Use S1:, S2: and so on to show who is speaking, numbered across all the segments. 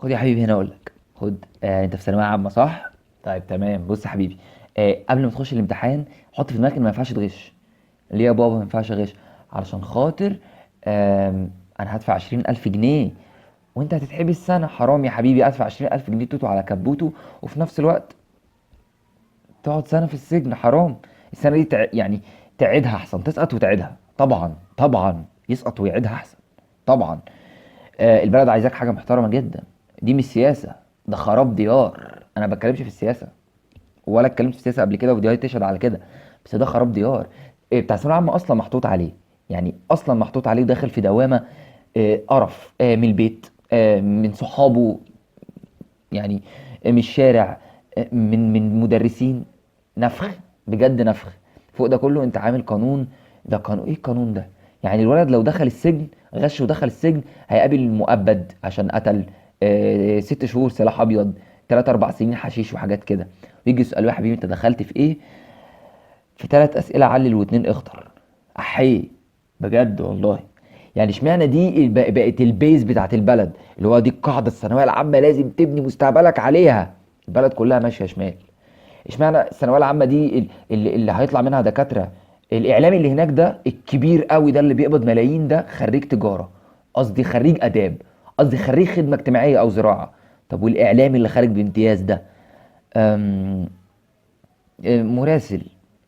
S1: خد يا حبيبي هنا اقول لك، خد انت في ثانوية عامة صح؟ طيب تمام. بص يا حبيبي، قبل ما تخش الامتحان حط في دماغك ان ما ينفعش تغش. ليه يا بابا ما ينفعش اغش؟ علشان خاطر انا هدفع 20,000 جنيه وانت هتتحبس سنه. حرام يا حبيبي ادفع 20,000 جنيه توتو على كبوته، وفي نفس الوقت تقعد سنة في السجن. حرام السنة دي يعني تعيدها احسن، تسقط وتعيدها. طبعا طبعا يسقط ويعيدها احسن طبعا. البلد عايزاك حاجة محترمه جدا. دي مش سياسه، ده خراب ديار. انا ما بتكلمش في السياسة ولا اتكلمت في السياسة قبل كده، وفيديوهات تشهد على كده، بس ده خراب ديار. بتاع الثانوية العامة اصلا محطوط عليه، يعني اصلا محطوط عليه وداخل في دوامه. قرف من البيت، من صحابه، يعني من الشارع، من مدرسين. نفخ بجد نفخ. فوق ده كله انت عامل قانون. ده قانون ايه القانون ده؟ يعني الولد لو دخل السجن غش ودخل السجن هيقابل مؤبد عشان قتل، 6 شهور سلاح ابيض، 3 4 سنين حشيش وحاجات كده. ويجي يسألوه يا حبيبي انت دخلت في ايه؟ في 3 اسئله علل واتنين اخطر. احيه بجد والله. يعني اشمعنى دي بقت ال base بتاعت البلد، اللي هو دي القاعدة الثانوية العامة لازم تبني مستقبلك عليها. البلد كلها ماشية شمال. اشمعنى الثانوية العامة دي اللي هيطلع منها دكاتره؟ الاعلامي اللي هناك ده الكبير قوي ده اللي بيقبض ملايين ده خريج تجاره، قصدي خريج اداب، قصدي خريج خدمة اجتماعية او زراعه. طب والاعلامي اللي خارج بامتياز ده؟ أم مراسل،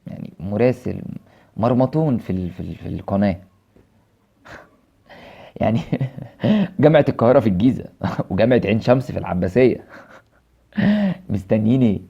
S1: يعني مراسل مرمطون في القناة. يعني جامعة القاهرة في الجيزة وجامعة عين شمس في العباسية. مستنيين ايه؟